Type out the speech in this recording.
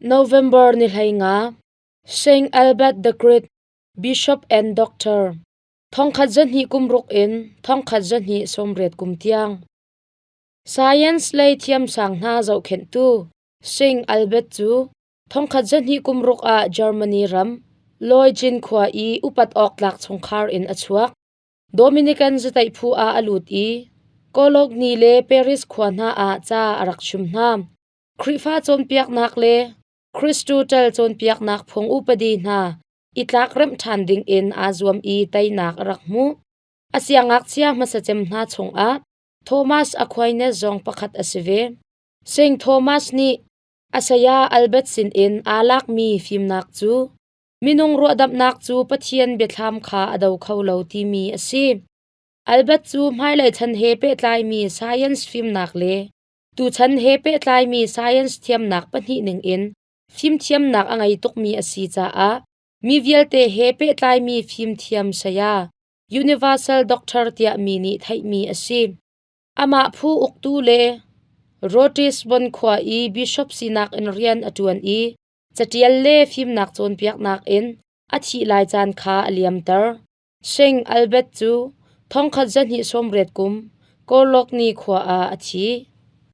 November ni 15, Saint Albert the Great, Bishop and Doctor, 1200 kum ruk in 1280 kum tiang. Science lei thiamsang hna zohkhenhtu Saint Albert cu 1200 kum ruk ah Germany ram Leugin khua i upat awk tlak chungkhar in a chuak. Dominican zataih phu ah a lut i Cologne le Paris khua hna ah ca a rak chim hna. Khrihfa cawnpiaknak le Christotel cawnpiaknak phung upadi hna i tlak remh ṭhan dingin aa zuam i teinak a rak hmuh. A siangngakchia hmasa cem hna chungah Thomas Aquinas zong pakhat a si ve. Saint Thomas nih a saya Albert sinin aa lakmi fimnak cu minung ruahdamhnak cu Pathian biathlam kha a do kho lo timi a si. Albert cu hmailei chan he pehtlaimi science fimnak le tuchan he pehtlaimi science thiamnak pahnih ningin fimthiamnak a ngei tukmi a si caah mi vialte he pehtlaimi fimthiam saya Universal Doctor tiah mi nih theihmi a si. Amah phu uktu le Rotisbon khua i bishop sinak in rian a ṭuan i caṭial le fimnak cawnpiaknak in a thih lai caan kha a liamter. Saint Albert cu 1280 kum Cologne khua ah a thi.